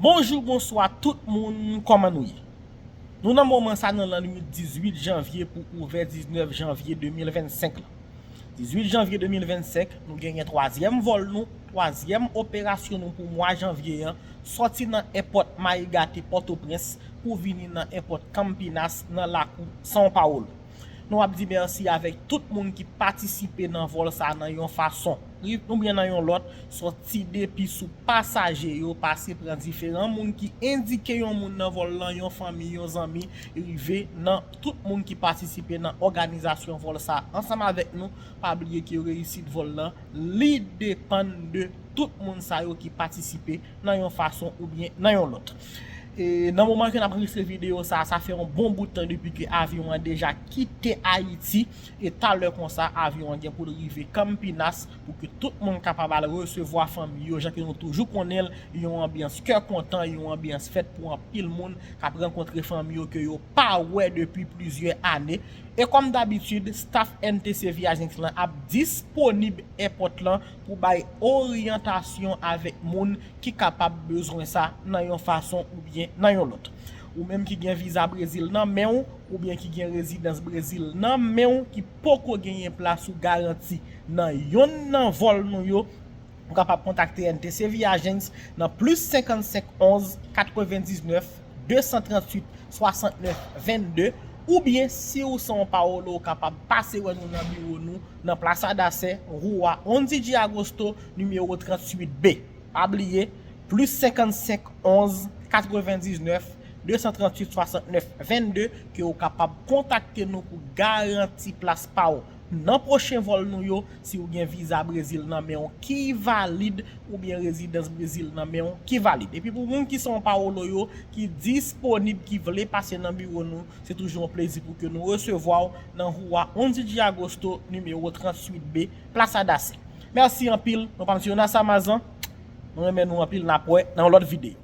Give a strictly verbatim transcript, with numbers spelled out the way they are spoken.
Bonjou, bonswa tout moun, kòman nou ye? Nou nan moman sa nan lannwit dizuit janvye pou ouvè diznèf janvye de mil vennsenk la. Dizuit janvye de mil vennsenk, nou genyen twazyèm vòl nou, twazyèm operasyon nou pou mwa janvye an, sòti nan èpòt Mayi Gate Pòtoprens pou vini nan èpòt Campinas nan lakou São Paulo. Nou ap di mèsi avèk tout moun ki patisipe nan vòl sa nan yon fason oubyen nan yon lòt, sòti depi sou pasaje yo, pase pran diferan moun ki endike yon moun nan vòl lan, yon fanmi, yon zanmi, rive nan tout moun ki patisipe nan òganizasyon vòl sa ansanm avèk nou. Pa bliye ke reyisit vòl lan, li depann de tout moun sa yo ki patisipe nan yon fason oubyen nan yon lòt. E nan moman ke n ap anrejistre videyo sa, sa fè yon bon bout tan depi ke avyon an deja kite Ayiti. E talè konsa, avyon an gen pou l rive Campinas pou ke tout moun kapab al resevwa fanmi yo, jan ke nou toujou konnen l, yon anbyans kè kontan, yon anbyans fèt pou anpil moun k ap rankontre fanmi yo ke yo pa wè depi plizyè ane. E kòm dabitid, staff N T C Viagens lan ap disponib èpòt lan pou bay oryantasyon avèk moun ki kapab bezwen sa nan yon fason oubyen nan yon lòt. Ou menm ki gen viza Brezil nan men w, oubyen ki gen rezidans Brezil nan men w, ki poko genyen plas ou garanti nan yonn nan vòl nou yo, ou kapab kontakte N T C Viagens nan plis senkannsenk onz katrevendiznèf de san tranntuit swasantnèf vennde, oubyen si ou São Paulo, ou kapab pase wè nou nan biwo nou nan Plaza da Sé, Rua onze de Agosto, nimewo tranntuit B. Pa bliye, plis senkannsenk onz katrevendiznèf de san tranntuit swasantnèf vennde, ke ou kapab kontakte nou pou garanti plas pa w nan pwochen vòl nou yo, si ou gen viza Brezil nan men w ki valid, oubyen rezidans Brezil nan men w ki valid. Epi pou moun ki São Paulo yo, ki disponib, ki vle pase nan biwo nou, se toujou yon plezi pou ke nou resevwa w nan Rua onze de Agosto, nimewo tranntuit B, Plaza da Sé. Mèsi anpil, nou pa m se Jonas Amazan, nou renmen nou anpil, n ap wè nan yon lòt videyo.